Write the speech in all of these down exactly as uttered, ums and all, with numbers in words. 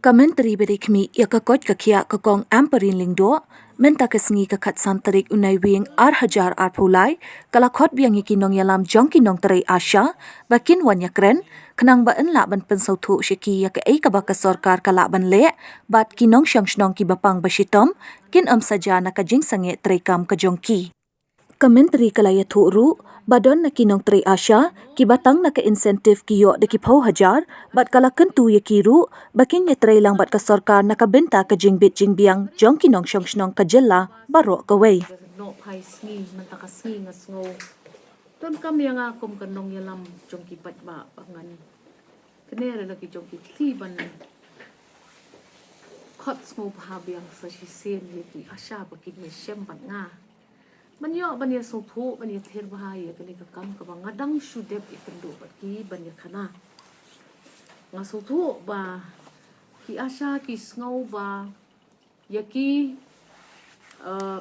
Ka Myntri ba dei khmih ïa ka koit ka khiah ka Kong Ampareen Lyngdoh, mynta ka sngi ka khatsan tarik u Naiwieng ar hajar arphew lai, ka la khot biang ïa ki nongïalam jong ki nongtrei ASHA ba kin wan ïakren, khnang ba yn lah ban pynsngewthuh sha ki ïa kaei kaba ka sorkar ka lah ban leh, bad ki nongshong shnong kiba pang ba shitom kin ym saja na ka jingsangeh treikam ka jong ki. Ka Myntri ka la ïathuh ruh ba don na ki nongtrei ASHA kiba tang na ka incentive ki ïoh da ki phew hajar, bad ka la kyntu ïa ki ruh ba kin ïatrei lang bad ka sorkar na ka bynta ka jingbit jingbiang jong ki nongshong shnong ka jylla baroh kawei. Noh phai sngi, mynta ka sngi nga sngew donkam ïa nga kum ka nongïalam jong ki paidbah ba ngan kner ïa la ki jong ki kti ban khot sngewbha biang sa shisien ïa ki ASHA ba kin ïashem bad nga. Ban ïoh ban ïasngewthuh, ban ïathir bha ïa kane ka kam kaba nga dang shu dep ïakynduh bad ki ban ïakhana. Nga sngewthuh ba ki ASHA ki sngew ba ïa ki, eh,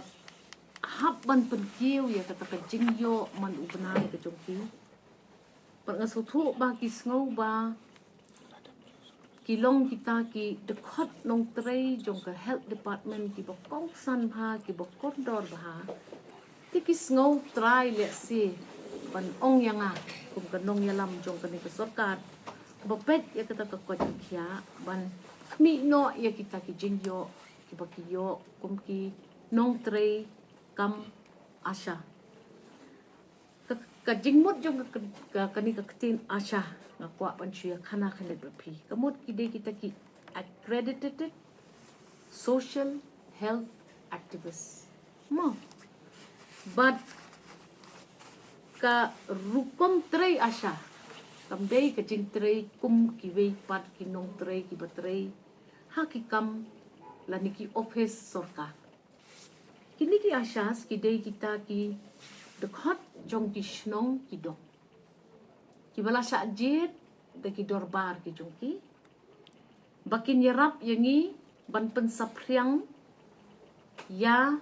hap ban pynkiew ïa kata ka jingïoh man u bnai ka jong ki. Bad nga sngewthuh ba ki sngew ba ki long kita ki dkhot nongtrei jong ka health department kiba kongsan bha, kiba kordor bha. Te ki sngew trai lehse ban ong ïa nga kum ka nongïalam jong kane ka sorkar ba peit ïa kata ka koit ka khiah ban khmih noh ïa kita ki jingïoh kiba ki ïoh kum ki nongtrei kam ASHA. Ka, ka jingmut jong ka, ka, kane ka ktien ASHA nga kwah ban shu ïakhana khyndiat bad phi. Ka mut ki dei kita ki accredited social health activist. Mo. Bad ka rukom trei ASHA kam dei ka jingtrei kum kiwei pat ki nongtrei kiba trei ha ki kam lane ki office sorkar. Kine ki ASHAs ki dei kita ki dkhot jong ki shnong ki dong kiba la shah jied da ki dorbar ki jong ki ba kin ïarap ïa ngi ban pynsaphriang ïa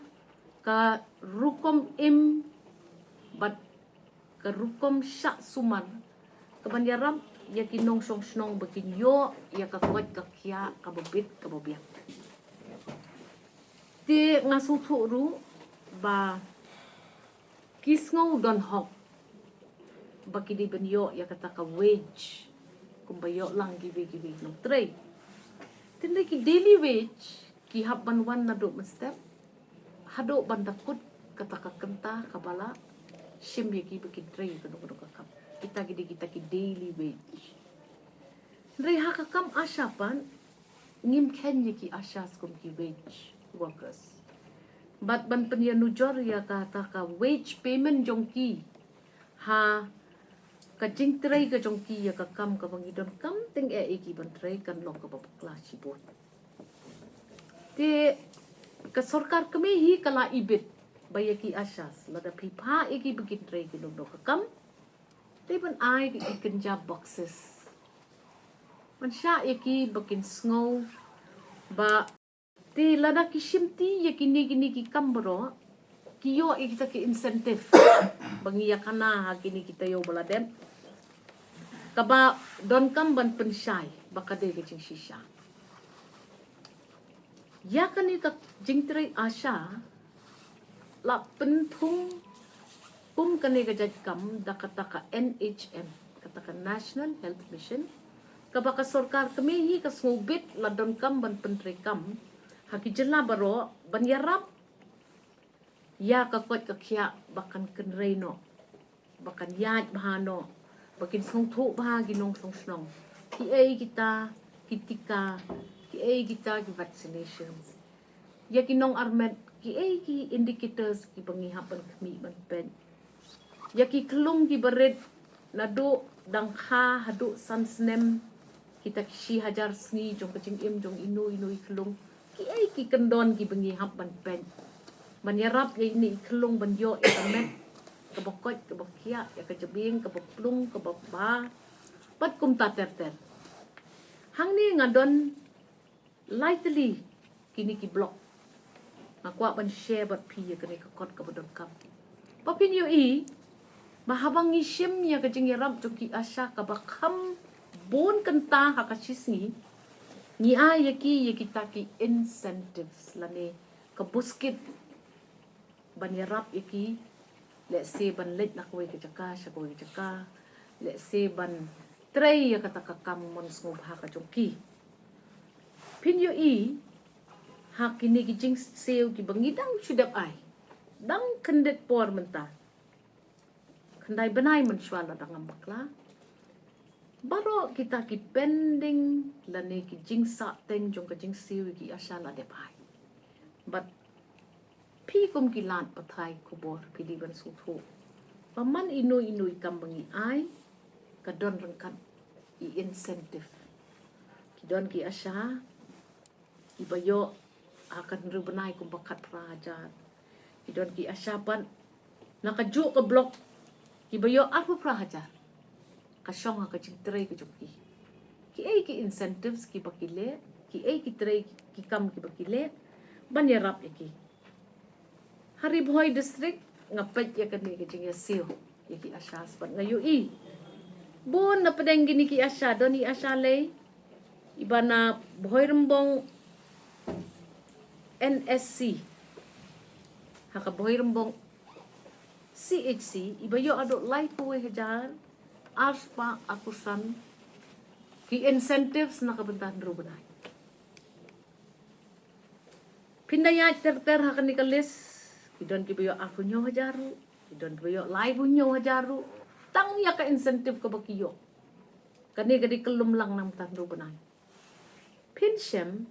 ka rukom im bad ka rukom shah sumar kaban ïarap ïa ki nongshong shnong ba kin ïoh ïa ka koit ka khiah kaba bit kaba biang. Te nga sngewthuh ruh ba ki sngew don hok ba ki dei ban ïoh ïa kata ka wage kumba ïoh lang kiwei kiwei ki nongtrei. Tangba ki daily wage ki hap ban wan naduh mynstep haduh ban da kut kata ka kynta kaba la shim ïa ki ba kin trei kano kano ka kam. Kita ki dei kita ki daily wage. Hynrei ha ka kam ASHA pat ngim kheiñ ïa ki ASHAs kum ki wage workers. Bad ban pynïanujor ïa kata ka wage payment jong ki ha ka jingtrei ka jong ki ïa ka kam kaba ngi donkam tyngeh ïa ki ban trei kan long kaba bakla shibun. Te ka sorkar kmie hi ka la ibit ba ïa ki ASHAs lada phi phah ïa ki ba kin trei kano kano ka kam, te ban ai ki kynja boxes ban shah ïa ki ba kin sngew ba te lada ki shimti ïa kine kine ki kam baroh ki ïoh ïa kita ki incentive ba ngi ïakhana ha kine ki taïew ba la dep kaba donkam ban pynshai ba ka dei ka jingshisha. Ïa kane ka jingtrei ASHA la pynthung kum kane ka jait kam da kata ka N H M, kata ka National Health Mission, kaba ka sorkar kmie hi ka sngewbit la donkam ban pyntrei kam ha ki jylla baroh ban ïarap ïa ka koit ka khiah ba kan kynrei noh, ba kan ïaid bha noh, ba kin sngewthuh bha ki nongshong shnong kiei kita ki tika, kiei kita ki vaccinations. Ïa ki nongarmet kiei ki indicators kiba ngi hap ban khmih ban peit. Ïa ki khyllung kiba rit naduh dang kha haduh san snem, kita ki shi hajar sngi jong ka jingim jong ino ino i khyllung, kiei ki kyndon kiba ngi hap ban peit ban ïarap ïa ine i khyllung ban ïoh ïa ka met kaba koit kaba khiah, ïa ka jabieng kaba plung kaba bha bad kumta ter ter. Hangne nga don lai tylli kine ki block. Nga kwah ban share bad phi ïa kane ka kot kaba donkam ba phin ïohi Ba haba ngi shim ïa ka jingïarap jong ki ASHA kaba kham bun kynta ha ka shisngi, ngi ai ïa ki ïa kita ki incentives lane ka buskit ban ïarap ïa ki, lehse ban leit na kawei ka jaka sha kawei ka jaka, lehse ban trei ïa kata ka kam mon sngewbha ka jong ki. Phin ïohi ha kine ki jingsiew kiba ngi dang shu dep ai, dang kyndit por mynta, khyndai bnai mynshuwa la dang ngam bakla. Baroh kita ki pending lane ki jingsahteng jong ka jingsiew ïa ki ASHA la dep ai. Bad phi kum ki lad pathai khubor phi dei ban sngewthuh ba man ino ino i kam ba ngi ai ka don ryngkat i incentive. Ki don ki ASHA kiba ïoh ha ka hynriew bnai kumba khatphra hajar. Ki don ki ASHA pat na kajuh ka block kiba ïoh arphew phra hajar. Ka shong ha ka jingtrei ka jong ki. Kiei ki incentives kiba ki leh, kiei ki trei ki kam kiba ki leh ban ïarap ïa ki. Ha Ri Bhoi District nga peit ïa kane ka jingïasiew ïa ki ASHA bad nga ïohi bun na pdeng kine ki ASHA don i ASHA lei iba na Bhoirymbong NSC, ha ka Bhoirymbong CHC iba ïoh haduh laiphew wei hajar arspah arphew san ki incentives na ka bynta hynriew bnai. Phin da ïaid ter ter ha kane ka list, ki don kiba ïoh arphew hynñiew hajar ruh, ki don kiba ïoh laiphew hynñiew hajar ruh, tang ïa ka incentive kaba ki ïoh. Kane ka dei ka lum lang na ka bynta hynriew bnai. Phin shem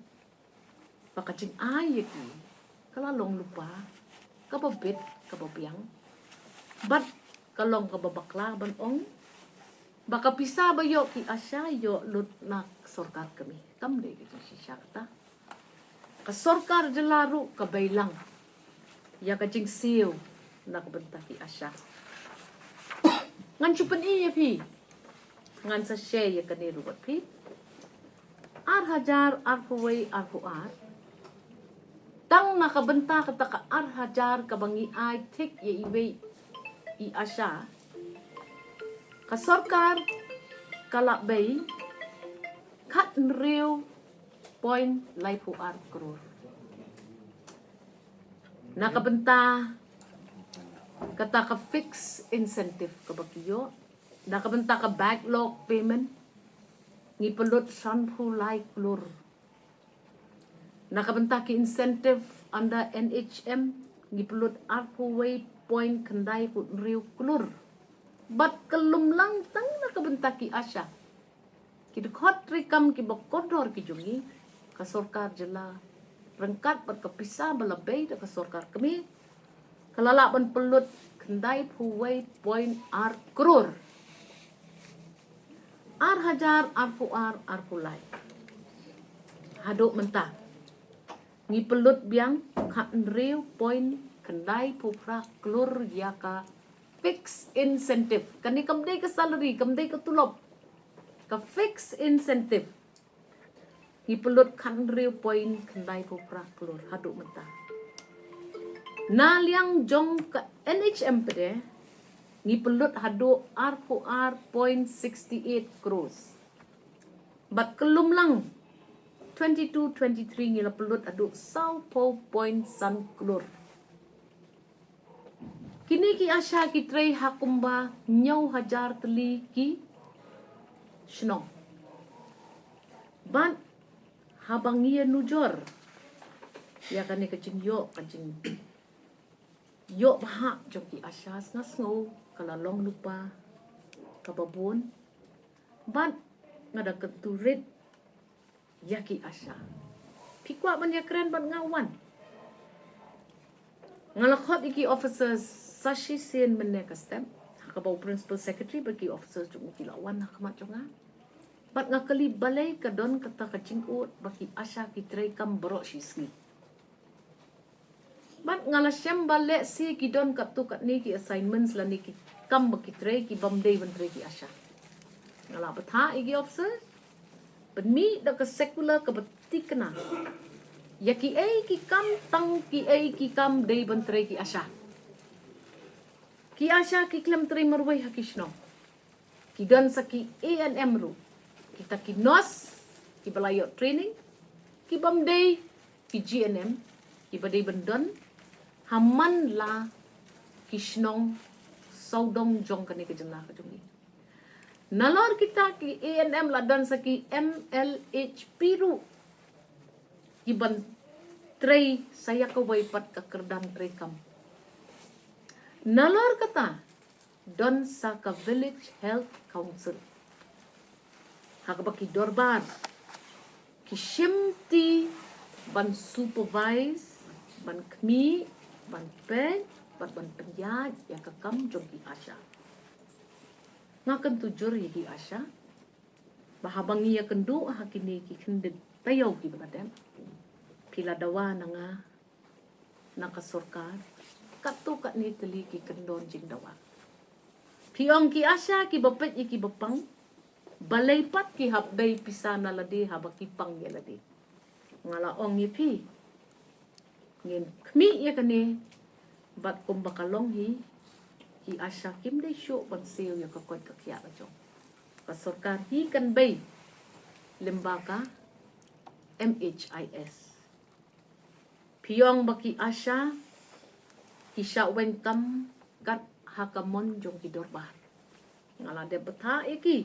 ba ka jingai ïa ki ka la long lypa kaba bit kaba biang. Bad ka long kaba bakla ban ong ba ka pisa ba ïoh ki ASHA ïoh lut na sorkar kmie. Kam dei ka jingshisha kata. Ka sorkar jylla ruh ka bei lang ïa ka jingsiew na ka bynta ki ASHA. Ngan shu pyni ïa phi, ngan sa share ïa kane ruh bad phi. Ar hajar arphew wei arphew ar, tang na ka bynta kata ka ar hajar kaba ngi ai thik ïa iwei i ASHA, ka sorkar ka la bei khathynriew point laiphew ar klur. Na ka bynta kata ka fixed incentive kaba ki ïoh, na ka bynta ka backlog payment, ngi pynlut sanphew lai klur. Na ka bynta ki incentive under NHM, ngi pynlut arphew wei point khyndaiphew hynriew klur. Bad ka lum lang tang na ka bynta ki ASHA, ki dkhot treikam kiba kordor ki jong ngi, ka sorkar jylla ryngkat bad ka pisa ba la bei da ka sorkar kmie, ka la lah ban pynlut khyndaiphew wei point ar klur. Ar hajar arphew ar arphew lai haduh mynta, ngi pynlut biang khathynriew point khyndaiphew phra klur ïa ka fixed incentive. Kane kam dei ka salary, kam dei ka tulop. Ka fixed incentive, ngi pynlut khathynriew point khyndaiphew phra klur haduh mynta. Na liang jong ka NHM pat de, ngi pynlut haduh arphew ar point sixty eight crores. Bad ka lum lang twenty two twenty three ngi la pynlut haduh sawphew point san klur. Kine ki ASHA ki trei ha kumba hynñiew hajar tylli ki shnong. Bad haba ngi ïa nujor ïa kane ka jingïoh, ka jingïoh bha jong ki ASHA, nga sngew ka la long lypa kaba bun. Bad nga da kyntu rit ïa ki ASHA. Phi kwah ban ïakren bad nga, wan. Nga la khot ïa ki officers sa shisien mynne ka step, ha kaba u principal secretary bad ki officers jong u ki la wan ha khmat jong nga. Bad nga kylli balei ka don kata ka jingud ba ki ASHA ki treikam baroh shi sngi. Bad nga la shem ba lehse ki don katto katne ki assignments lane ki kam ba ki trei ki bym dei ban trei ki ASHA. Nga la bthah ïa ki officer, pynmih da ka circular kaba thikna ïa kiei ki kam, tang kiei ki kam dei ban trei ki ASHA. Ki ASHA ki khlem trei marwei ha ki shnong. Ki don sa ki ANM ruh. Kita ki nurse kiba la ïoh training, ki bym dei ki GNM, kiba dei ban don ha man la ki shnong sawdong jong kane ka jylla ka jong ngi. Nalor kita ki ANM la don sa ki MLHP ruh, ki ban trei sa ïa kawei pat ka kyrdan treikam. Nalor kata, don sa ka Village Health Council ha kaba ki dorbar ki shimti ban supervise, ban khmih, ban peit, ban, ban pynïaid ïa ka kam jong ki ASHA. Nga kyntu jur ïa ki ASHA ba haba ngi ïakynduh ha kine ki khyndiat taïew kiba la dep, phi la dawa na nga, na ka sorkar, katto katne tylli ki kyndon jingdawa. Phi ong ki ASHA kiba peit ïa kiba pang, balei pat ki hap bei pisa na lade haba ki pang ïa lade? Nga la ong ïa phi, ngin khmih ïa kane, bad kumba ka long hi, ki ASHA kim dei shuh ban siew ïa ka koit ka khiah ka jong ka sorkar. Hi kan bei lyngba ka MHIS. Phi ong ba ki ASHA ki shah weng kam kat ha ka mon jong ki dorbar. Nga la dep bthah ïa ki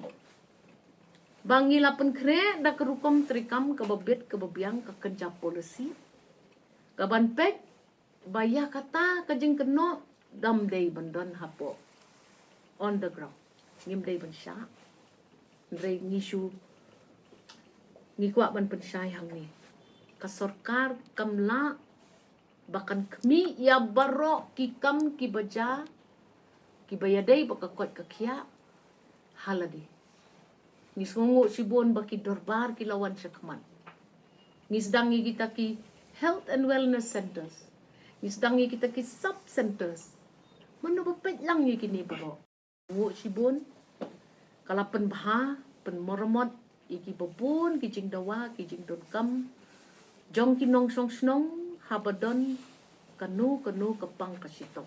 ba ngi la pynkhreh da ka rukom treikam kaba bit kaba biang, ka kynja policy, kaban peit ba ïa kata ka jingkynnoh dam dei ban don hapoh on the ground. Ngim dei ban shah. Hynrei ngi shu, ngi kwah ban pynshai hangne, ka sorkar kam lah ba kan khmih ïa baroh ki kam kiba jia, kiba ïadei bad ka koit ka khiah ha lade. Ngi sngewnguh shibun ba ki dorbar ki la wan shakhmat. Ngi sdang ïa kita ki health and wellness centers. Ngi sdang ïa kita ki sub centers. Mano ba peit lang ïa kine baroh? Nguh shibun, ka la pynbha, pynmaramot ïa kiba bun ki jingdawa, ki jingdonkam jong ki nongshong shnong haba don kano kano ka pang ka shitom.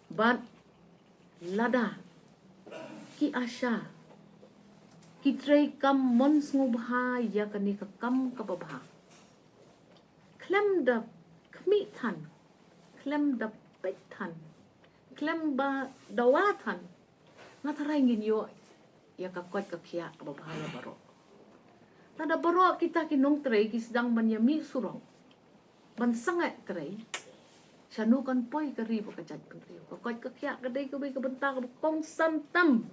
Bad lada ki ASHA ki treikam mon sngewbha ïa kane ka kam kaba bha, khlem da khmih than, khlem da peit than, khlem ba dawa than, nga tharai ngin ïoh ïa ka koit ka khiah kaba bha ïa baroh. Lada baroh kita ki nongtrei ki sdang ban ïamih surok, ban sangeh trei, shano kan poi ka ri bad ka jaitbynriew? Ka koit ka khiah ka dei kawei ka bynta kaba kongsan tam.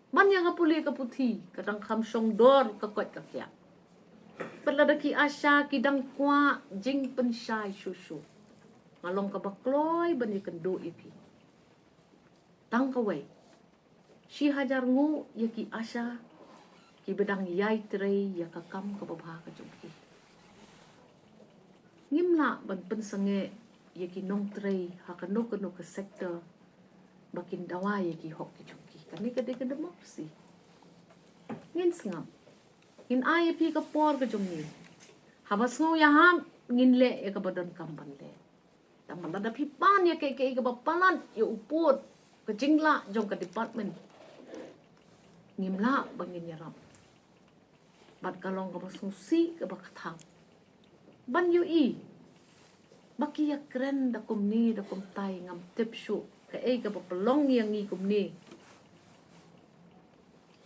Ban ïa ka pule ka puthi, ka dang kham shong dor ka koit ka khiah. Bad lada ki ASHA ki dang kwah jingpynshai shuh shuh, nga long kaba kloi ban ïakynduh ïa phi. Tang kawei, shi hajar nguh ïa ki ASHA kiba dang ïai trei ïa ka kam kaba bha ka jong ki. Ngim lah ban pynsangeh ïa ki nongtrei ha kano kano ka sector ba kin dawa ïa ki hok ki jong ki. Kane ka dei ka democracy. Ngin sngap, ngin ai ïa phi ka por ka jong ngi. Haba sngew ïahap, ngin leh ïa kaba donkam ban leh. Tang ba lada phi pan ïa kaei kaei kaba palat ïa u pud ka jinglah jong ka department, ngim lah ba ngin ïarap. Bad ka long kaba sngewsih kaba kthang ban ïohi ba ki ïakren da kumne da kumtai. Ngam tip shuh kaei kaba pynlong ïa ngi kumne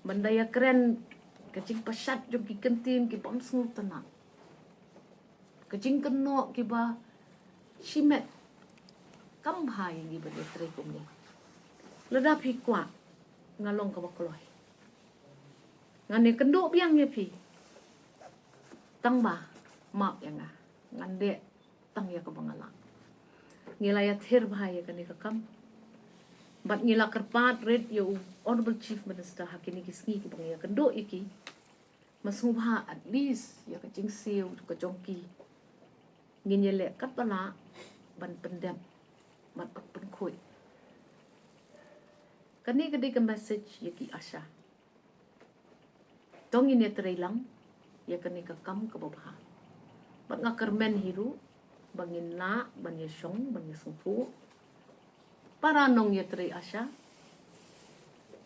ban da ïakren. Ka jingpashat jong ki kyntien ki bym sngewtynnat, ka jingkynnoh kiba shimet, kam bha ïa ngi ban ïatrei kumne. Lada phi kwah, nga long kaba kloi, ngan ïakynduh biang ïa phi. Tang ba map ïa nga, ngan leh tang ïa kaba nga lah. Ngi la ïathir bha ïa kane ka kam bad ngi la kyrpad rit ïa u Honourable Chief Minister ha kine ki sngi kiba ngi ïakynduh ïa ki. Nga sngewbha at least ïa ka jingsiew ka jong ki ngin ïaleh katba lah ban pyndep bad ban pynkhuid. Kane ka dei ka message ïa ki ASHA. To ngin ïatrei lang ïa kane ka kam kaba bha. Bad nga kyrmen hi ruh ba ngin lah ban ïashong, ban ïasngewthuh para nongïatrei ASHA.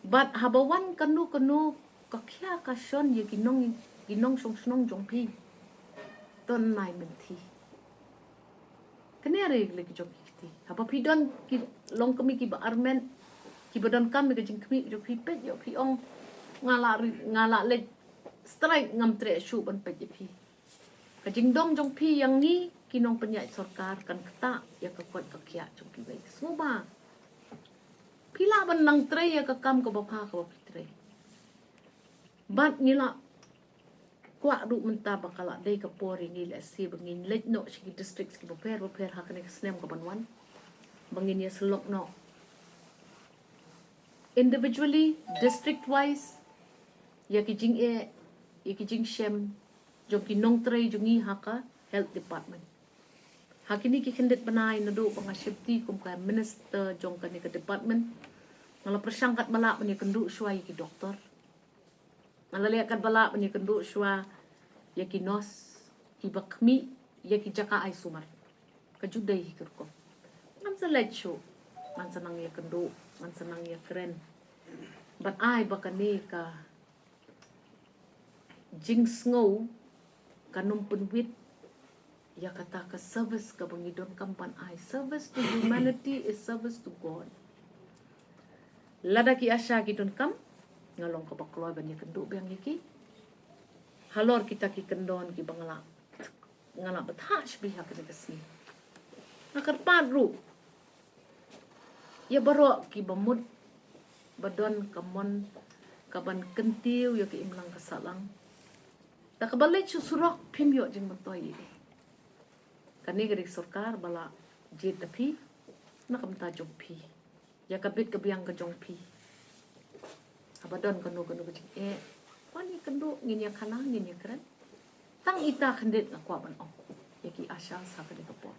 Bad haba wan kano kano ka khia ka shon ïa ki nong, ki nongshong shnong jong phi, to nai mynthi. Kane ruh ka lei ka jong ki kti. Haba phi don ki longkmie kiba armet, kiba donkam ïa ka jingkhmih jong phi, peit ïoh phi ong, nga lah ri-, nga lah leit strike, ngam treh shuh ban peit ïa phi. Ka jingdon jong phi ïa ngi ki nongpynïaid sorkar kan ktah ïa ka koit ka khiah jong kiwei. Sngewbha phi lah ban nang trei ïa ka kam kaba pha kaba phi trei. Bad ngi lah kwah ruh mynta ba ka lah dei ka por ïa ngi lehse ba ngin leit noh sha ki district kiba pher ba pher ha kane ka snem kaban wan, ba ngin ïasyllok noh individually, district wise, ïa ki jingeh, ïa ki jingshem jong ki nongtrei jong ngi ha ka health department. Ha kine ki khyndiat bnai naduh ba nga sheptieng kum ka minister jong kane ka department, nga la pyrshang katba lah ban ïakynduh shuwa ïa ki doktor. Nga la leh katba lah ban ïakynduh shuwa ïa ki nurse, kiba khmih ïa ki jaka ai sumar. Ka ju dei hi ka rukom. Ngan sa leit shuh, ngan sa nang ïakynduh, ngan sa nang ïakren. Bad ai ba kane ka jingsngew kan ym pynwit ïa kata ka service kaba ngi donkam ban ai. Service to humanity is service to God. Lada ki ASHA ki donkam, nga long kaba kloi ban ïakynduh biang ïa ki halor kita ki kyndon kiba nga lah, nga lah bthah shibit ha kane ka sngi. Nga kyrpad ruh ïa baroh kiba mut ba don ka mon kaban kyntiew ïa ka imlang ka sahlang, da kaba leit sha surok phim ïoh jingmyntoi ei ei. Kane ka dei ka sorkar ba la jied da phi na ka bynta jong phi, ïa ka bit ka biang ka jong phi. Haba don kano kano ka jingeh, wan ïakynduh, ngin ïakhana, ngin ïakren. Tang ita khyndiat nga kwah ban ong ïa ki ASHA ha kane ka por.